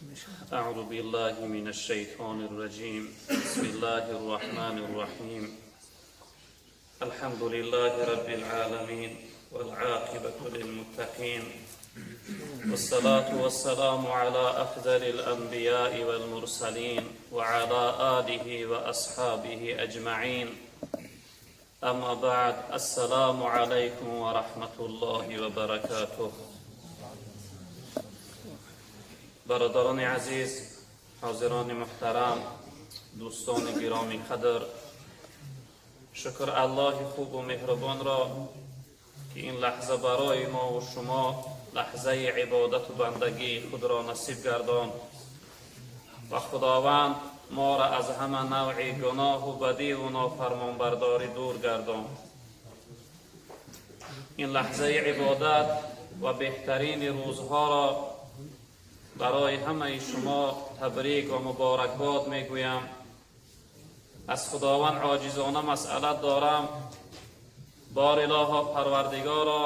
أعوذ بالله من الشيطان الرجيم. بسم الله الرحمن الرحيم. الحمد لله رب العالمين، والعاقبة للمتقين، والصلاة والسلام على أفضل الأنبياء والمرسلين وعلى آله وأصحابه أجمعين. أما بعد، السلام عليكم ورحمة الله وبركاته. Бародарони азиз, ҳозирони муҳтарам, дӯстони гиромӣ қадр, шукр Аллоҳи хубу меҳрубонро, ки ин лаҳза барои мову шумо лаҳзаи ибодату бандагии худро насиб гардонд ва Худованд моро аз ҳама навъи гуноҳу бадиву нофармонбардорӣ дур гардонд. Ин лаҳзаи ибодат ва беҳтарини рӯзҳоро барои ҳамаи шумо табрик ва муборакбод мегӯям. Аз Худованд оҷизона масъалат дорам: бор илоҳо, Парвардигоро,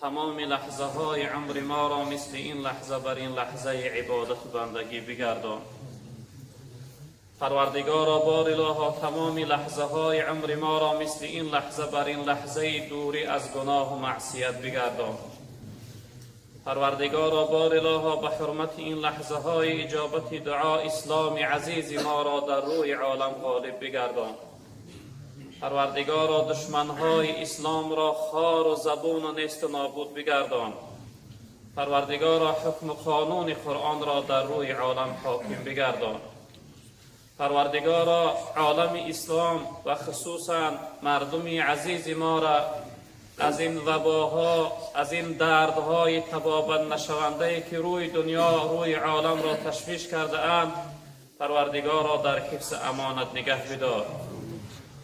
тамоми лаҳзаҳои умри моро мисли ин лаҳза бар ин лаҳзаи ибодату бандагӣ бигардон. Парвардигоро, бор илоҳо, тамоми лаҳзаҳои умри моро мисли ин лаҳза бар ин лаҳзаи дурӣ аз гуноҳу маъсият бигардон. Парвардигоро, бор илоҳо, ба ҳурмати ин лаҳзаҳои иҷобати дуо исломи азизи моро дар рӯи олам ғолиб бигардон. Парвардигоро, душманҳои исломро хору забуну несту нобуд бигардон. Парвардигоро, ҳукму қонуни Қуръонро дар рӯи олам ҳоким бигардон. Парвардигоро, олами ислом ва хусусан мардуми азизи моро аз ин вабоҳо, аз ин дардҳои табобатнашавандае, ки рӯи дунё, рӯи оламро ташвиш кардаанд, Парвардигоро, дар ҳифзи амонат нигаҳ бидор.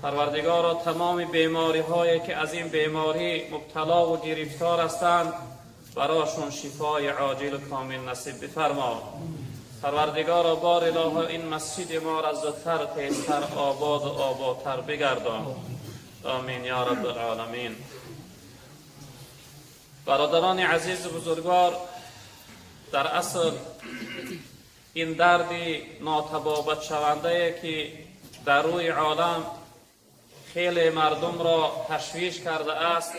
Парвардигоро, тамоми бемориҳое, ки аз ин беморӣ мубталову гирифтор ҳастанд, барошон шифои оҷилу комил насиб бифармо. Парвардигоро, бор илоҳо, ин масҷиди моро зудтар, тезтар ободу ободтар бигардон. Омин ё раббалоламин. Бародарони азизу бузургвор, дар асл ин дарди нотабобатшавандае, ки дар рӯи олам хеле мардумро ташвиш кардааст,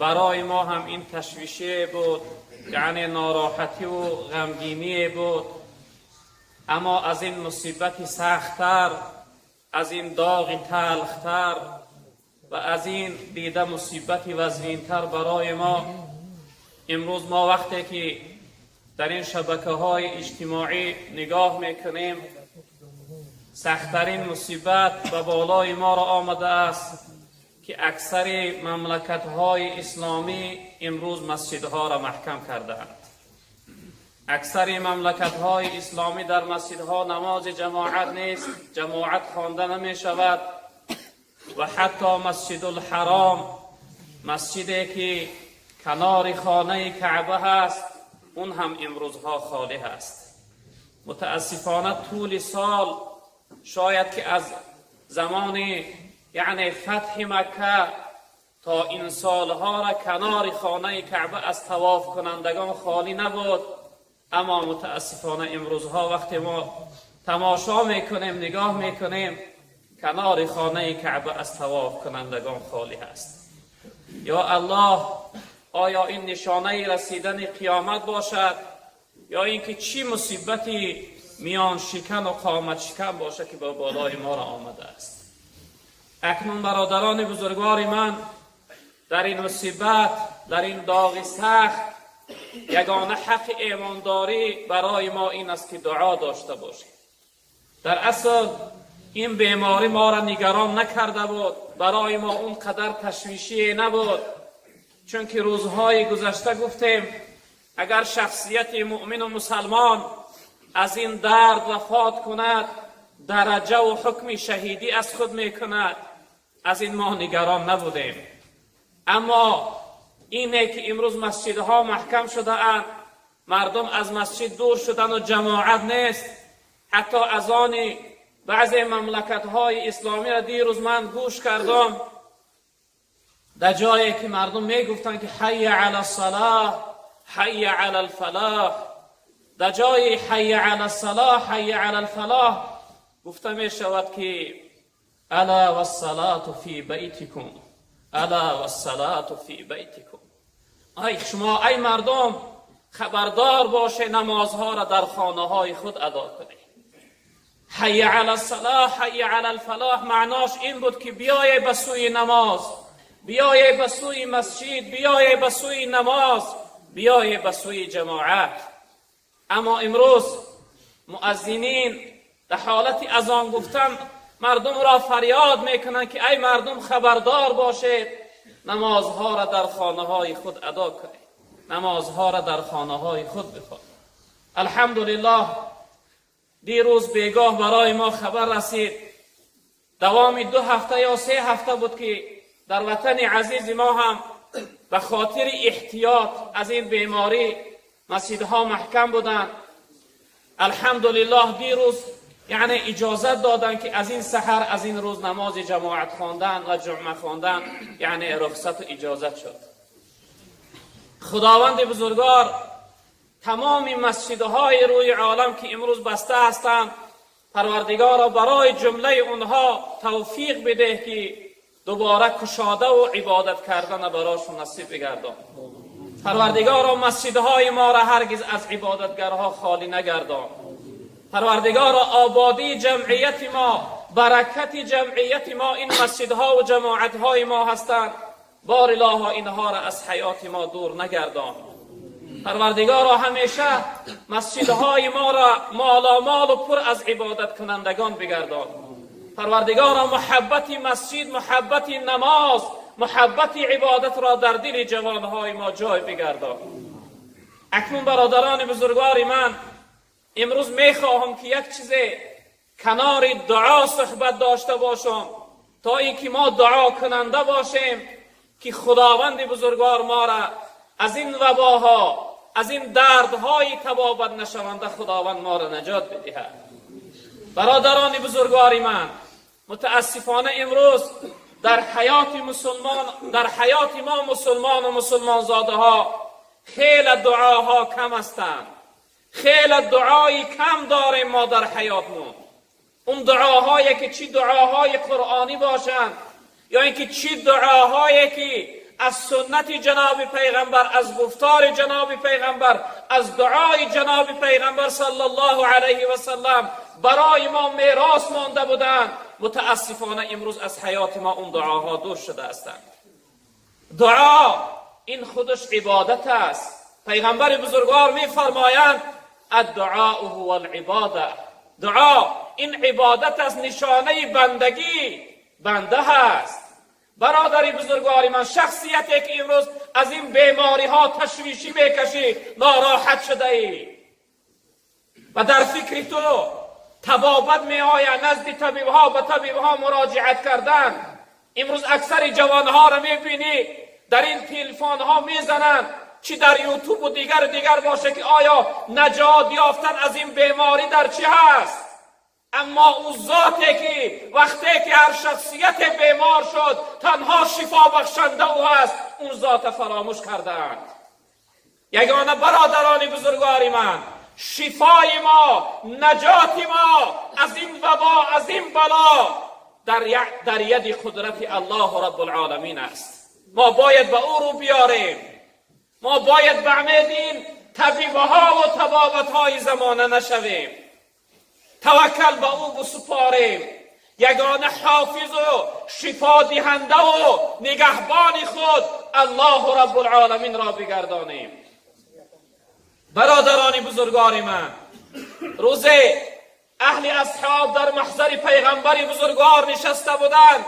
барои мо ҳам ин ташвишие буд, яъне нороҳативу ғамгиние буд. Аммо аз ин мусибати сахттар, аз ин доғи талхтар ва аз ин дида мусибати вазнинтар барои мо имрӯз мо вақте ки дар ин шабакаҳои иҷтимоӣ нигоҳ мекунем, сахттарин мусибат ба болои моро омадааст, ки аксари мамлакатҳои исломӣ имрӯз масҷидҳоро маҳкам кардаанд. Аксари мамлакатҳои исломӣ дар масҷидҳо намози ҷамоат нест, ҷамоат хонда намешавад ва ҳатто Масҷидулҳаром, масҷиде ки канори хонаи Каъба ҳаст, он ҳам имрӯзҳо холӣ ҳаст. Мутаассифона, тӯли сол, шояд ки аз замони яъне фатҳи Макка то ин солҳоро, канори хонаи Каъба аз тавофкунандагон холӣ набуд. Аммо мутаассифона, имрӯзҳо вақте мо тамошо мекунем, нигоҳ мекунем, канори хонаи Каъба аз тавофкунандагон холӣ ҳаст. Ё Аллоҳ, оё ин нишонаи расидани қиёмат бошад ё ин ки чӣ мусибати миёншикану қоматшикан бошад, ки ба болои моро омадааст? Акнун, бародарони бузургвори ман, дар ин мусибат, дар ин доғи сахт ягона ҳаққи имондорӣ барои мо ин аст, ки дуо дошта бошем. Дар асл ин беморӣ моро нигарон накарда буд, барои мо он қадар ташвишие набуд, чунки рӯзҳои гузашта гуфтем, агар шахсияти муъмину мусалмон аз ин дард вафот кунад, дараҷаву ҳукми шаҳидӣ аз худ мекунад. Аз ин мо нигарон набудем. Аммо ине ки имрӯз масҷидҳо маҳкам шудаанд, мардум аз масҷид дур шудану ҷамоат нест. Ҳатто аз они баъзе мамлакатҳои исломиро дирӯз ман гӯш кардам, дар ҷое ки мардум мегуфтанд, ки ҳайя ала салоҳ, ҳайя ала алфалоҳ. در جای حی علی الصلاح، حی علی الفلاح گفته می شود که الا والصلاة فی بیتکم، الا والصلاة فی بیتکم. ای شما، ای مردم، خبردار باشه، نمازها را در خانه های خود ادا کنید. حی علی الصلاح، حی علی الفلاح معناش این بود که بیایه به سوی نماز، بیایه به سوی مسجد، بیایه به سوی نماز، بیایه به سوی جماعت. اما امروز مؤذنین در حالت اذان گفتن مردم را فریاد میکنند که ای مردم خبردار باشید، نمازها را در خانه های خود ادا کنید، نمازها را در خانه های خود بخوانید. الحمدلله دیروز بیگاه برای ما خبر رسید، دوام 2 هفته یا 3 هفته بود که در وطن عزیز ما هم به خاطر احتیاط از این بیماری مسجدها محکم بودند. الحمدلله دیروز یعنی اجازت دادن که از این سحر، از این روز نماز جماعت خواندن و جمعه خواندن یعنی رخصت و اجازت شد. خداوند بزرگوار تمام مسجدهای روی عالم که امروز بسته هستند، پروردگارا برای جمله اونها توفیق بده که دوباره کشاده و عبادت کردن براشون نصیب بگردان. پروردگارا مسجدهای ما را هرگز از عبادتگرها خالی نگردان. پروردگارا آبادی جمعیت ما، برکت جمعیت ما این مسجدها و جماعتهای ما هستند. بار الها اینها را از حیات ما دور نگردان. پروردگارا همیشه مسجدهای ما را مالامال و پر از عبادت کنندگان بگردان. پروردگارا محبت مسجد، محبت نماز، محبت عبادت را در دل جوانهای ما جای بگردان. اکنون برادران بزرگوار من، امروز میخواهم که یک چیز کنار دعا صحبت داشته باشم تا اینکه ما دعا کننده باشیم که خداوند بزرگوار ما را از این وباها، از این دردهای تبابت نشونده خداوند ما را نجات بدهد. برادران بزرگوار من، متاسفانه امروز در حیات مسلمان، در حیات ما مسلمان و مسلمان زاده ها خیلی دعاها کم هستند. خیلی دعای کم داریم ما در حیاتمون. اون دعاهایی که چی دعاهای قرآنی باشند یا اینکه چی دعاهایی که از سنت جناب پیغمبر، از گفتار جناب پیغمبر، از دعای جناب پیغمبر صلی الله علیه و سلم برای ما میراث مانده بودند، متاسفانه امروز از حیات ما اون دعاها دور شده هستند. دعا این خودش عبادت است. پیغمبر بزرگوار میفرمایند الدعاء هو العباده. دعا این عبادت است، نشانه بندگی بنده هست. برادری بزرگواری من، شخصیتی که امروز از این بیماری ها تشویشی میکشی، ناراحت شده ای و در فکر تو طبابت می آید، نزد طبیب ها به طبیب ها مراجعت کردن. امروز اکثر جوان ها را میبینی در این تلفن ها میزنند، چی در یوتیوب و دیگر باشه که آیا نجات یافتن از این بیماری در چی هست. اما او ذاتی که وقتی که هر شخصیت بیمار شد تنها شفا بخشنده او هست، اون ذات فراموش کردند. یگانه برادران بزرگوار من، شفای ما، نجات ما از این وبا، از این بلا در ید قدرت الله رب العالمین است. ما باید به او رو بیاریم. ما باید به امید طبیبها و طبابتهای زمانه نشویم. توکل به او بسپاریم. یگانه حافظ و شفا دهنده و نگهبان خود الله رب العالمین را بگردانیم. برادران بزرگوار من، روز اهل اصحاب در محضر پیغمبر بزرگوار نشسته بودند.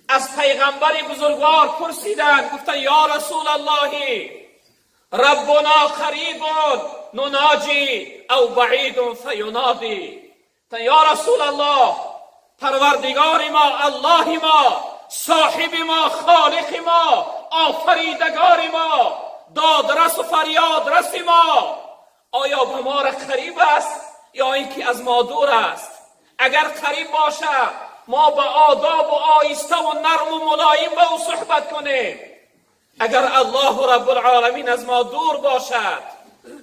از پیغمبر بزرگوار پرسیدند، گفتند یا رسول الله ربنا قریب نناجی او بعید فینادی. یا رسول الله، پروردگار ما، الله ما، صاحب ما، خالق ما، آفریدگار ما، دادرس و فریادرس ما، آیا به ما را قریب است یا اینکه از ما دور است؟ اگر قریب باشه ما به آداب و آیسته و نرم و ملایم به او صحبت کنیم. اگر الله رب العالمین از ما دور باشد،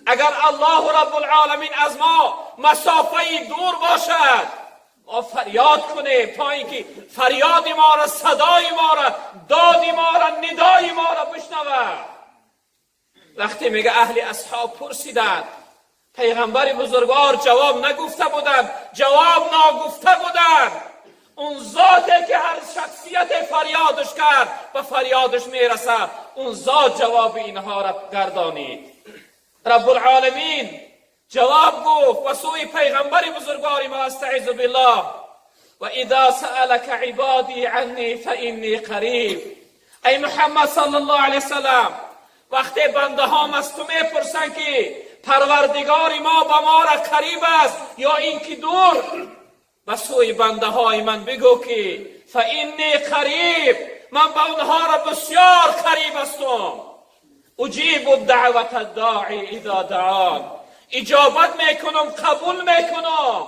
اگر الله رب العالمین از ما مسافه دور باشد، ما فریاد کنیم تا اینکه فریاد ما را، صدای ما را، داد ما را، ندای ما را بشنود. وقتی میگه اهل اصحاب پرسیدند، پیغمبر بزرگوار جواب نگفته بودند، جواب ناگفته بودند. اون ذاتی که هر شخصیت فریادش کرد و فریادش میرسد، اون ذات جواب اینها را گردانید. رب العالمین جواب گفت و سوی پیغمبر بزرگوار ما، استعیذ بالله، و اذا سألك عبادی عنی فانی قریب. ای محمد صلی الله علیه وسلم، وقتی بنده هام از تو میپرسن که پروردگار ما به ما را قریب است یا اینکه دور، به سوی بنده های من بگو که فانی قریب، من به اونها را بسیار قریب هستم. اجیب الدعوة الداعی اذا دعان، اجابت میکنم، قبول میکنم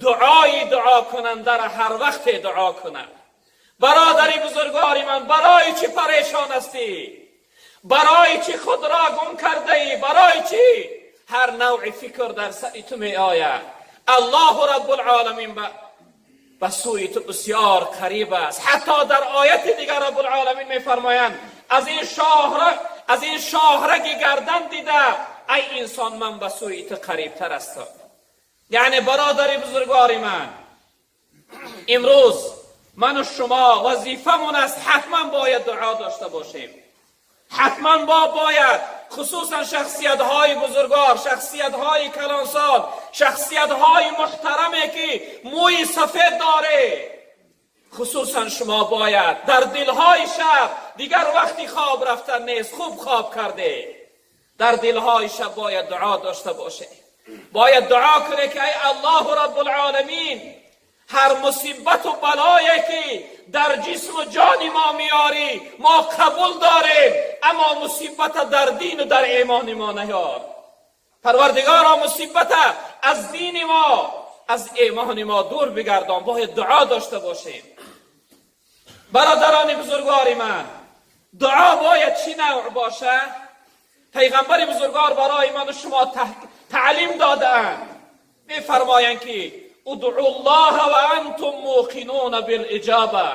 دعای دعا کننده را هر وقت دعا کنم. برادری بزرگوار من، برای چی پریشان هستی؟ برای چی خود را گم کرده ای؟ برای چی هر نوع فکر در سر تو می آید؟ الله رب العالمین به سوی تو بسیار قریب است. حتی در آیت دیگر رب العالمین می فرمایند از این شاهرگ گردن دیده ای انسان، من به سوی تو قریب تر هستم. یعنی برادر بزرگوار من، امروز من و شما وظیفمون است حتما باید دعا داشته باشیم. حتما باید، خصوصا شخصیت های بزرگوار، شخصیت های کلانسال، شخصیت های محترمه که موی سفید داره، خصوصا شما باید در دلهای شب، دیگر وقتی خواب رفتن نیست، خوب خواب کرده، در دلهای شب باید دعا داشته باشه. باید دعا کنه که ای الله رب العالمین، هر مصیبت و بلایی که در جسم و جان ما میاری ما قبول داریم، اما مصیبت در دین و در ایمان ما نیار. پروردگارا مصیبت از دین ما، از ایمان ما دور بگردان. باید دعا داشته باشیم. برادران بزرگوار من، دعا باید چی نوع باشه؟ پیغمبر بزرگوار برای من و شما تعلیم داده‌اند. می‌فرمایند که ادعوا الله و انتم موقنون بالاجابه.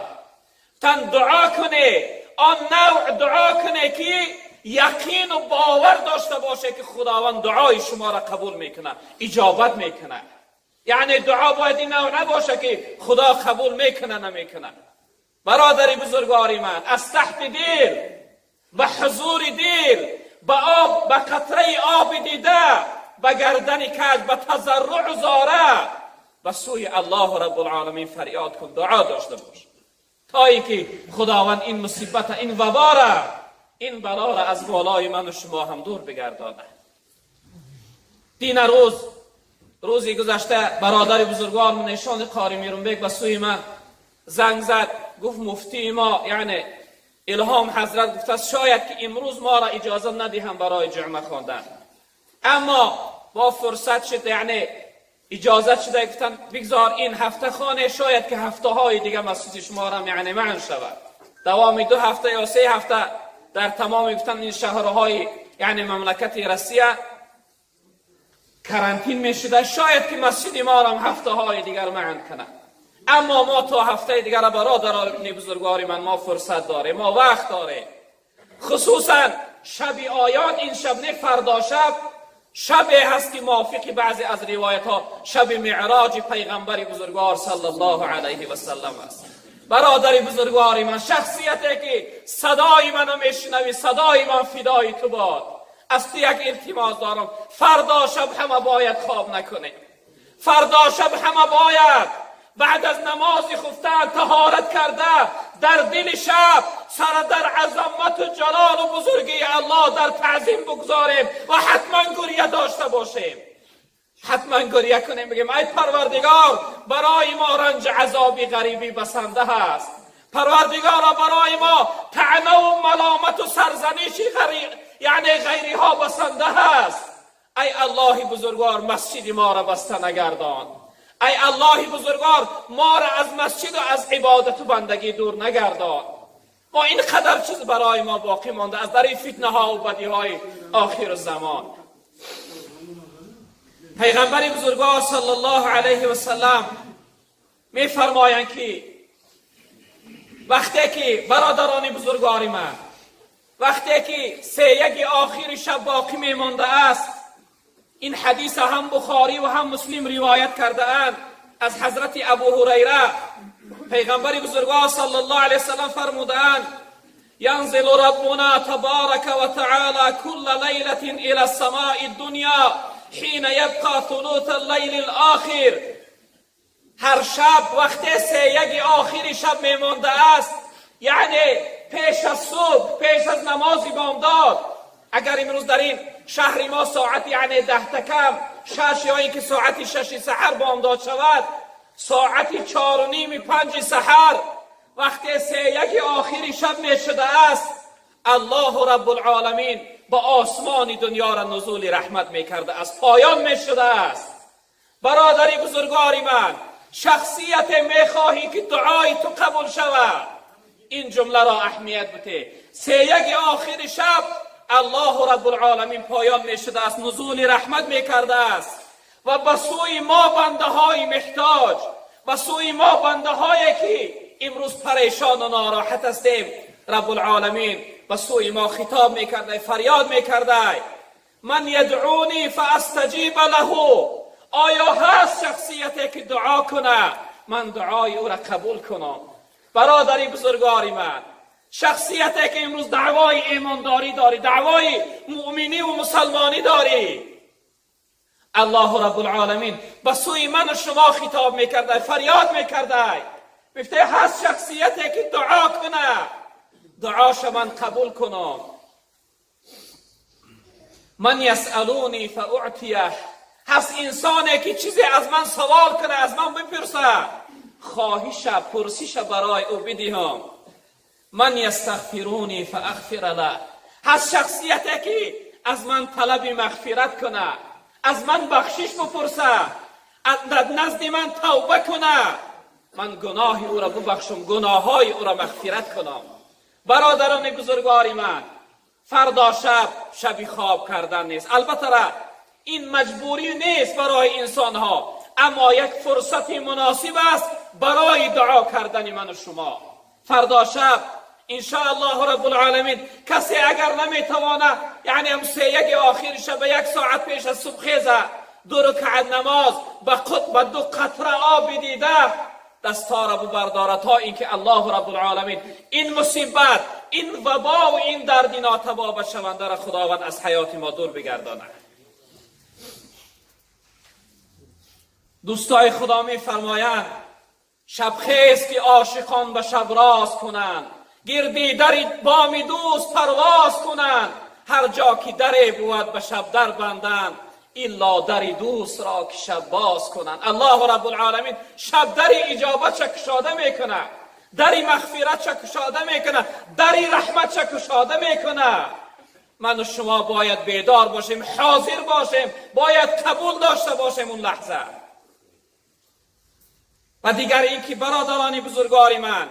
تن دعا کنه، آن نوع دعا کنه که یقین و باور داشته باشه که خداوند دعای شما را قبول میکنه، اجابت میکنه. یعنی دعا باید این نوع نباشه که خدا قبول میکنه نمیکنه. برادر بزرگوار من، از تحت دل، به حضور دل، به آب، به قطره آب دیده، به گردن کج، به تضرع و زاره به سوی الله رب العالمین فریاد کن، دعا داشته باش تا اینکه خداوند این مصیبت، این وبا را، این بلا را از بالای من و شما هم دور بگردانه. دین روزی گذشته برادر بزرگوار من نشان قاری میرونبек به سوی من زنگ زد، گفت مفتی ما، یعنی الهام حضرت، گفت است شاید که امروز ما را اجازه ندهم برای جمعه خواندن، اما با فرصت شد، یعنی اجازه شده، گفتن بگذار این هفته خانه، شاید که هفته های دیگه مسجد شما را یعنی منع شود. دوام 2 هفته یا 3 هفته در تمام گفتن این شهرهای یعنی مملکت روسیه کرانتین می شده، شاید که مسجد ما را هفته های دیگر منع کنه. اما ما تا هفته دیگر برادران بزرگوار من، ما فرصت داریم، ما وقت داریم، خصوصا شب آیات، این شب نه فردا شب، شب هست که موافق بعضی از روایت ها شب معراج پیغمبر بزرگوار صلی الله علیه و سلم است. برادر بزرگوار من، شخصیتی که صدای منو میشنوی، صدای من فدای تو باد، از تو یک التماس دارم، فردا شب همه باید خواب نکنیم، فردا شب همه باید بعد از نماز خفتن طهارت کرده در دل شب سر در عظمت و جلال و بزرگی الله در تعظیم بگذاریم و حتما گریه داشته باشیم، حتما گریه کنیم، بگیم ای پروردگار برای ما رنج عذابی غریبی بسنده است، پروردگارا برای ما طعنه و ملامت و سرزنش یعنی غیری ها بسنده است. ای الله بزرگوار مسجد ما را بسته نگردان، ای الله بزرگوار ما را از مسجد و از عبادت و بندگی دور نگردان. ما اینقدر چیز برای ما باقی مانده از در فتنه ها و بدی های آخر زمان. پیغمبر بزرگوار صلی الله علیه و سلم میفرمایند که وقتی که برادران بزرگوار من، وقتی که 3 آخر شب باقی میمانده است، این حدیث هم بخاری و هم مسلم روایت کرده اند از حضرت ابو هریره، پیغمبر بزرگوار صلی الله علیه و سلم فرمودند: ینزل ربنا تبارک و تعالی کل لیلة الى السماء الدنیا حین یبقى ثلث اللیل الاخر. هر شب وقتی 3 آخر شب میمانده است، یعنی پیش از صبح، پیش از نماز بامداد، اگر امروز در این شهر ما ساعت یعنی 5:50 یا اینکه ساعت 6 سحر بامداد شود، ساعت 4:30 5 سحر وقتی 3 آخر شب می شده است، الله رب العالمین با آسمان دنیا را نزول رحمت می کرده است، پایان می شده است. برادری بزرگواری من، شخصیت می خواهی که دعای تو قبول شود، این جمله را اهمیت بده. 3 آخر شب الله رب العالمین پایان می شده است، نزول رحمت می کرده است و به سوی ما بنده های محتاج، به سوی ما بنده هایی که امروز پریشان و ناراحت هستیم، رب العالمین به سوی ما خطاب می کرده، فریاد می کرده: من یدعونی فاستجیب له. آیا هست شخصیتی که دعا کنه من دعای او را قبول کنم؟ برادری بزرگواری من، شخصیتی که امروز دعوای ایمانداری داری، دعوای مؤمنی و مسلمانی داری، الله رب العالمین به سوی من و شما خطاب میکرده، فریاد میکرده، گفته هست شخصیتی که دعا کنه، دعاش من قبول کنم. من یسألونی فاعطیه. هست انسانی که چیزی از من سوال کنه، از من بپرسه، خواهش پرسش برای او بدهم. من یستغفرونی فاغفر له. هست شخصیتی که از من طلب مغفرت کنه، از من بخشش بپرسه، در نزد من توبه کنه، من گناه او را ببخشم، گناههای او را مغفرت کنم. برادران بزرگوار من، فردا شب شبی خواب کردن نیست. البته را این مجبوری نیست برای انسان ها، اما یک فرصت مناسب است برای دعا کردن من و شما. فردا شب انشاءالله رب العالمین کسی اگر نمیتوانه، یعنی هم 3 آخر شب 1 ساعت پیش از صبح خیزه، 2 رکعت نماز با 2 قطره آب دیده دستا را ببرداره تا اینکه الله رب العالمین این مصیبت، این وبا و این درد ناتبابت شونده را خداوند از حیات ما دور بگردانه. دوستای خدا می فرمایند: شب خیز که عاشقان به شب راز کنند، گردی در بام دوست پرواز کنند، هر جا که در بود به شب در بندند، الا در دوست را که شب باز کنند. الله رب العالمین شب در اجابت چه کشاده میکنه، در مغفرت چه کشاده میکنه، در رحمت چه کشاده میکنه. من و شما باید بیدار باشیم، حاضر باشیم، باید قبول داشته باشیم اون لحظه. و دیگر اینکه برادران بزرگوار من،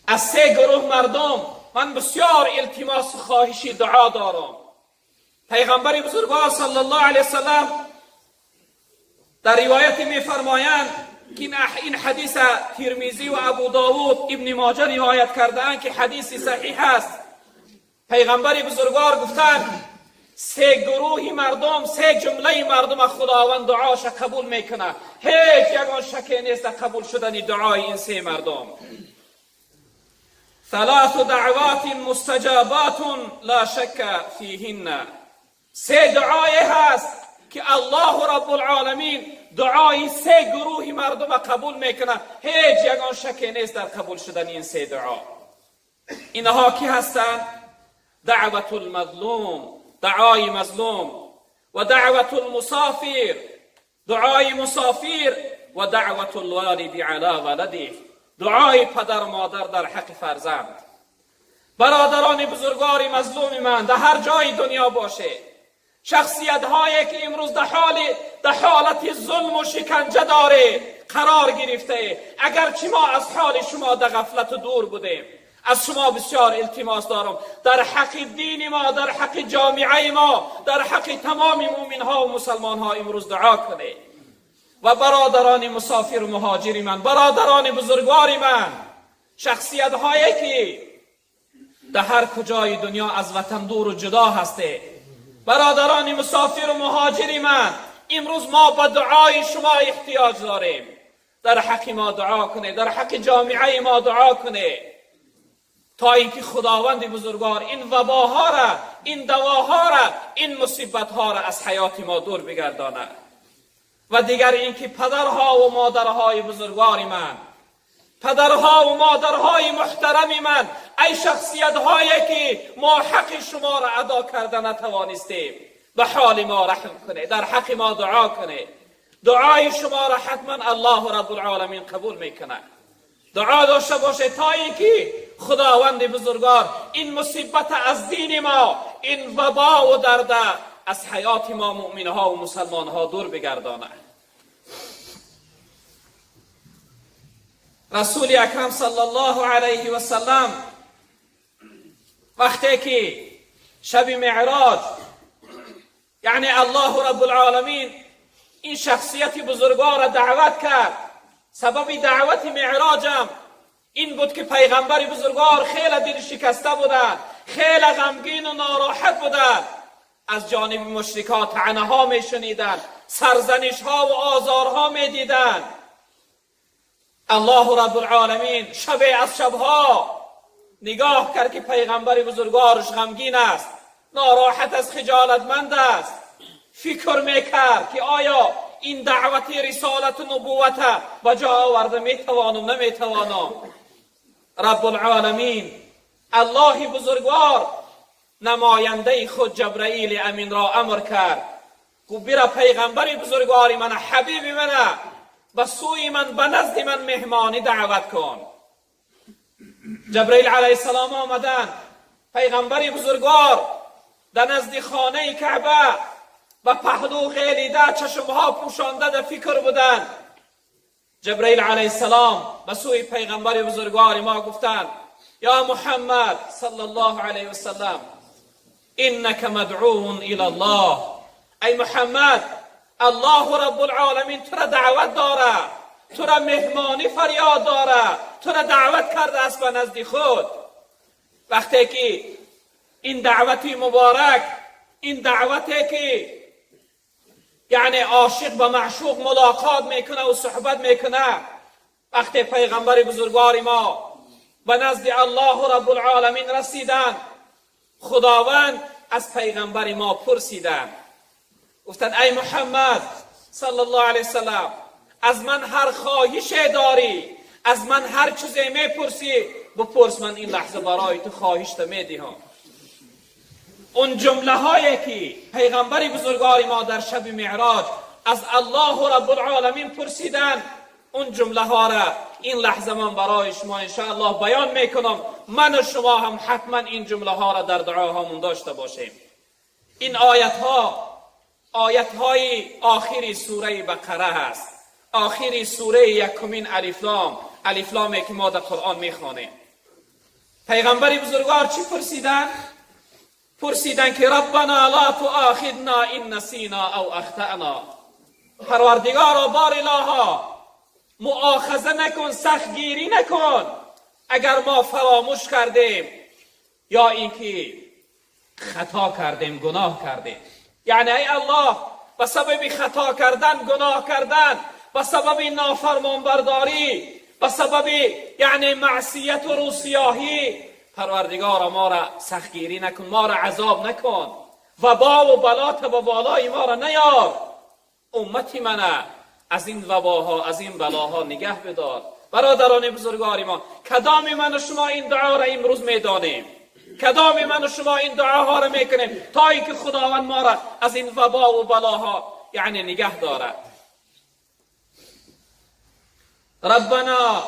از 3 گروه مردم من بسیار التماس و خواهشی دعا دارم. پیغمبر بزرگوار صلی الله علیه وسلم در روایت میفرمایند که این حدیث ترمذی و ابو داود ابن ماجه روایت کرده‌اند که حدیث صحیح است. پیغمبر بزرگوار گفتند 3 گروه مردم، 3 جمله مردم خداوند دعاش قبول میکنه، هیچ یگان شکی نیست در قبول شدن دعای این 3 مردم. 3 دعوات مستجابات لا شک فیهن. 3 دعای هست که الله رب العالمین دعای 3 گروه مردم قبول میکنه، هیچ یگان شکی نیست در قبول شدن این 3 دعا. اینها کی هستند؟ دعوت المظلوم، دعای مظلوم، و دعوت المسافر، دعای مسافر، و دعوت الوالد علی ولده، دعای پدر و مادر در حق فرزند. برادران بزرگوار مظلوم من، در هر جای دنیا باشه، شخصیت هایی که امروز در حالت ظلم و شکنجه داره قرار گرفته، اگرچه ما از حال شما در غفلت و دور بودیم، از شما بسیار التماس دارم در حق دین ما، در حق جامعه ما، در حق تمام مؤمن ها و مسلمان ها امروز دعا کنید. و برادران مسافر و مهاجر من، برادران بزرگوار من، شخصیت هایی که در هر کجای دنیا از وطن دور و جدا هسته، برادران مسافر و مهاجر من، امروز ما به دعای شما احتیاج داریم. در حق ما دعا کنه، در حق جامعه ما دعا کنه، تا اینکه خداوند بزرگوار این وباها را، این دواها را، این مصیبت ها را از حیات ما دور بگرداند. و دیگر اینکه پدرها و مادرهای بزرگوار من، پدرها و مادرهای محترم من، ای شخصیت هایی که ما حق شما را ادا کرده نتوانستیم، به حال ما رحم کنه، در حق ما دعا کنه. دعای شما را حتما الله رب العالمین قبول میکنه. دعا داشته باشه تا اینکه خداوند بزرگوار این مصیبت از دین ما، این وبا و درد از حیات ما مؤمن ها و مسلمان ها دور بگردانه. رسول اکرم صلی الله علیه و سلم وقتی که شب معراج، یعنی الله رب العالمین این شخصیت بزرگوار را دعوت کرد، سبب دعوت معراجم این بود که پیغمبر بزرگوار خیلی دل شکسته بودند، خیلی غمگین و ناراحت بودند، از جانب مشرکان طعنه ها می شنیدند، سرزنش ها و آزارها می دیدند. الله رب العالمین شب از شبها نگاه کرد که پیغمبر بزرگوارش غمگین است، ناراحت از، خجالتمند است. فکر میکرد که آیا این دعوت رسالت و نبوت به جا آورده میتوانم نمیتوانم. رب العالمین الله بزرگوار نماینده خود جبرئیل امین را امر کرد، گفت برا پیغمبر بزرگوار من، حبیب من، به سوی من، به نزد من مهمانی دعوت کن. جبرئیل علیه السلام آمدند، پیغمبر بزرگوار در نزد خانه کعبه و پهلو غیلیده، چشمها پوشانده در فکر بودند. جبرئیل علیه السلام به سوی پیغمبر بزرگوار ما گفتند یا محمد صلی الله علیه وسلم انک مدعو الی الله، ای محمد الله رب العالمین تو را دعوت داره، تو را مهمانی فریاد داره، تو را دعوت کرده است به نزد خود. وقتی که این دعوت مبارک، این دعوتی که یعنی عاشق به معشوق ملاقات میکنه و صحبت میکنه، وقتی پیغمبر بزرگوار ما به نزد الله رب العالمین رسیدند، خداوند از پیغمبر ما پرسیدند، گفتند ای محمد صلی الله علیه وسلم از من هر خواهش داری، از من هر چیزی میپرسی بپرس، من این لحظه برای تو خواهش میدهم. اون جمله هایی که پیغمبر بزرگوار ما در شب معراج از الله رب العالمین پرسیدن، اون جمله ها را این لحظه من برای شما انشاءالله بیان میکنم. من و شما هم حتما این جمله ها را در دعاهامون داشته باشیم. این آیت ها آیت های آخری سوره بقره هست، آخری سوره یکمین الف لام، الف لامی که ما در قرآن میخوانیم. پیغمبر بزرگوار چی پرسیدن؟ پرسیدن که ربنا لا تؤاخذنا ان نسینا او اخطأنا، پروردگارا بار الها مؤاخذه نکن، سختگیری نکن اگر ما فراموش کردیم یا اینکه خطا کردیم، گناه کردیم. یعنی ای الله به سبب خطا کردن، گناه کردن، به سبب نافرمانبرداری، به سبب یعنی معصیت و روسیاهی، پروردگارا ما را سختگیری نکن، ما را عذاب نکن، وبا و بلات و بالای ما را نیار، امتی من از این وباها، از این بلاها نگه بدار. برادران بزرگوار ما، کدام من و شما این دعا را امروز میدانیم؟ کدام من و شما این دعاها را میکنیم تا اینکه خداوند ما را از این وبا و بلاها یعنی نگه دارد؟ ربنا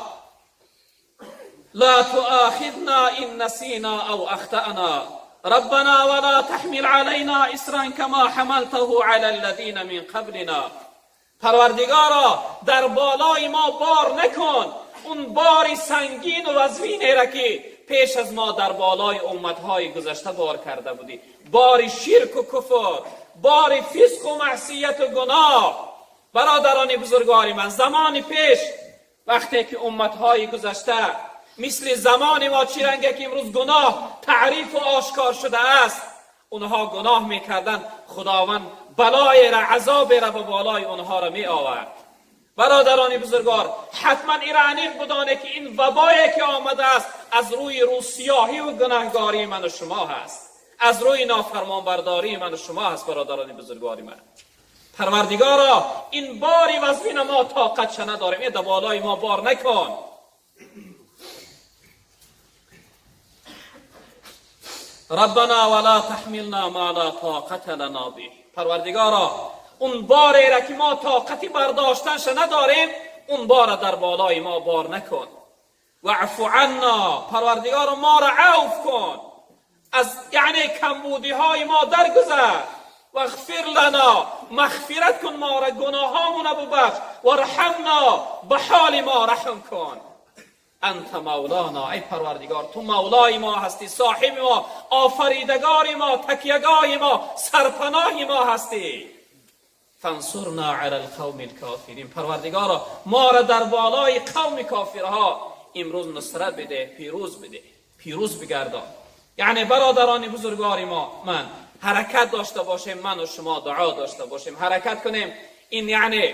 لا تؤاخذنا إن نسينا أو أخطأنا ربنا ولا تحمل علينا إصرا كما حملته على الذين من قبلنا. پروردگارا در بالای ما بار نکن اون بار سنگین و وزینی را که پیش از ما در بالای امتهای گذشته بار کرده بودی، بار شرک و کفر، بار فسق و معصیت و گناه. برادران بزرگوار من، زمان پیش وقتی که امتهای گذشته مثل زمان ما چی رنگه که امروز گناه تعریف و آشکار شده است، اونها گناه میکردن، خداوند بلای را، عذاب را به بالای اونها را می آورد. برادران بزرگوار، حتما این را عمیق بدانه که این وبایی که آمده است از روی روسیاهی و گناهگاری من و شما هست، از روی نافرمانبرداری من و شما هست. برادران بزرگوار من، پروردگارا این باری وزین ما طاقت نداریم، این بالای ما بار نکن. ربنا ولا تحملنا ما لا طاقت لنا به. پروردگارا اون باری را که ما طاقتی برداشتنش نداریم، اون بار در بالای ما بار نکن. واعف عنا، پروردگارا ما را عفو کن، از یعنی کمبودی های ما درگذر. واغفر لنا، مغفرت کن ما را، گناهامون ببخش. وارحمنا، به حال ما رحم کن. انت مولانا، ای پروردگار تو مولای ما هستی، صاحب ما، آفریدگار ما، تکیهگاه ما، سرپناه ما هستی. فانصرنا علی القوم الکافرین، پروردگارا ما را در بالای قوم کافرها امروز نصرت بده، پیروز بده، پیروز بگردان. یعنی برادران بزرگوار ما، من حرکت داشته باشیم، من و شما دعا داشته باشیم، حرکت کنیم. این یعنی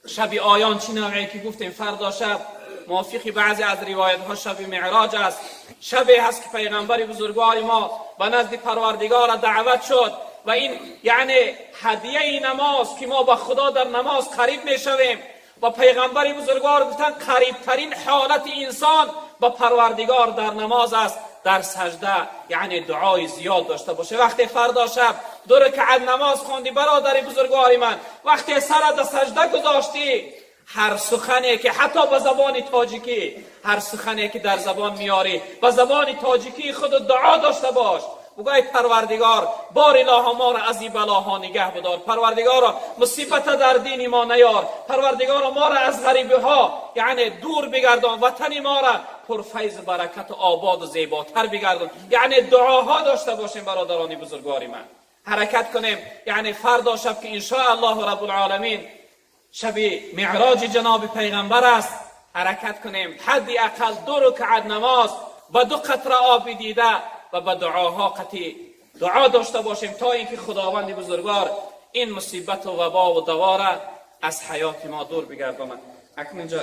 شب آیان چی نوعی که گفتیم فردا شب موافق بعضی از روایت ها شب معراج است، شبی هست که پیغمبر بزرگوار ما به نزد پروردگار دعوت شد و این یعنی هدیه نماز که ما با خدا در نماز قریب میشویم و پیغمبر بزرگوار گفتن قریب ترین حالت انسان با پروردگار در نماز است، در سجده یعنی دعای زیاد داشته باشه. وقتی فردا شب دو رکعت نماز خواندی برادر بزرگوار من، وقتی سر در سجده گذاشتی، هر سخنی که حتی به زبان تاجیکی، هر سخنی که در زبان میاری به زبان تاجیکی خود دعا داشته باش، بگو ای پروردگار بار اله ما را از این بلاها نگه بدار، پروردگارا مصیبت در دین ما نیار، پروردگارا ما را از غریبی ها یعنی دور بگردان، وطن ما را پر فیض برکت و آباد و زیباتر بگردان. یعنی دعاها داشته باشیم برادران بزرگوار من، حرکت کنیم. یعنی فردا شب که ان شاء الله رب العالمین شب معراج جناب پیغمبر است، حرکت کنیم حدی اقل 2 رکعت نماز و 2 قطره آب دیده و به دعاها قطعی دعا داشته باشیم تا اینکه خداوند بزرگوار این مصیبت و وبا و دوا را از حیات ما دور بگرداند. اکنون اینجا